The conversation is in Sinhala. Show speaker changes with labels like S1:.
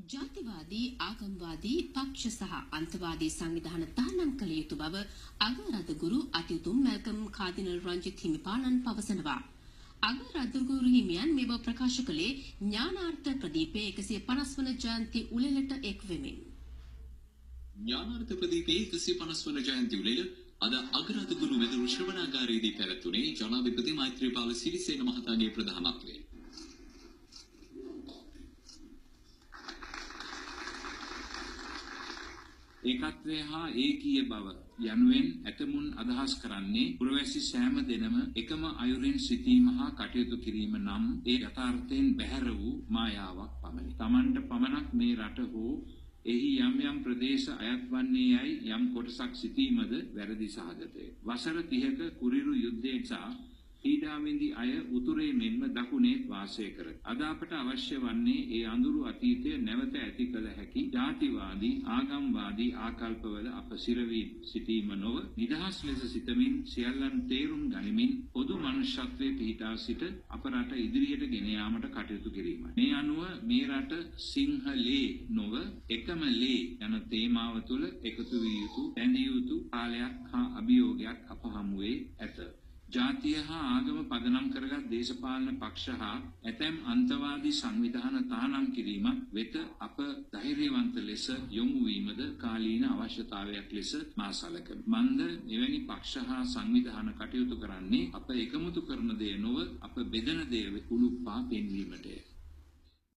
S1: ජාතිවාදී, ආගම්වාදී, පක්ෂ සහ අන්තවාදී සංවිධාන තහනම් කළ යුතු බව අගරදගුරු අතිඋතුම් මැල්කම් කාදිනල් රංජිත් හිමිපාණන් පවසනවා. අගරදගුරු හිමියන් මේ බව ප්‍රකාශ කළේ ඥානාර්ථ ප්‍රදීපයේ 150 වන ජයන්ති උළෙලට එක් වෙමින්.
S2: ඥානාර්ථ ප්‍රදීපයේ 150 වන ජයන්ති උළෙල අද අගරදගුරු මෙදුරු ශ්‍රවණාගාරයේදී පැවැත්වුණේ ජනාධිපති මෛත්‍රීපාල සිරිසේන මහතාගේ ප්‍රධානත්වයෙන්.
S3: ඒකත්වය හා ඒකීය බව යනුවෙන් ඇතමුන් අදහස් කරන්නේ පුරවැසි සෑම දෙනම එකම අයුරින් සිටීම හා කටයුතු කිරීම නම් ඒ යථාර්ථයෙන් බැහැර වූ මායාවක් පමණි. තමන්ට පමණක් මේ රට හෝ එහි යම් යම් ප්‍රදේශ අයත් වන්නේ යයි යම් කොටසක් සිටීමද වැරදි සහගතය. වසර 30ක කුරිරු යුද්ධය නිසා පීඩා විඳි අය උතුරේ මෙන්ම දකුණේ වාසය කරති. අද අපට අවශ්‍ය වන්නේ ඒ අඳුරු අතීතය නැවත ඇති කළ හැකි ජාතිවාදී, ආගම්වාදී ආකල්පවල අප සිරවී සිටීම නොව නිදහස් ලෙස සිතමින් සියල්ලන් තේරුම් ගනිමින් පොදු මනුෂ්‍යත්වයේ පිහිටා සිට අප රට ඉදිරියට ගෙන යාමට කටයුතු කිරීමයි. මේ අනුව මේ රට සිංහලේ නොව එකම ලේ යන තේමාව තුළ එකතු විය යුතු, බැඳිය යුතු කාලයක් හා අභියෝගයක් අප හමුවේ ඇත. ජාතිය හා ආගම පදනම් කරගත් දේශපාලන පක්ෂ හා ඇතැම් අන්තවාදී සංවිධාන තහනම් කිරීමක් වෙත අප ධෛර්යවන්ත ලෙස යොමු වීමද කාලීන අවශ්‍යතාවයක් ලෙස මා සලකමි. මන්ද මෙවැනි පක්ෂ හා සංවිධාන කටයුතු කරන්නේ අප එකමුතු කරන දෙය නොව අප බෙදන දෙය උලුප්පා පෙන්වීමටය.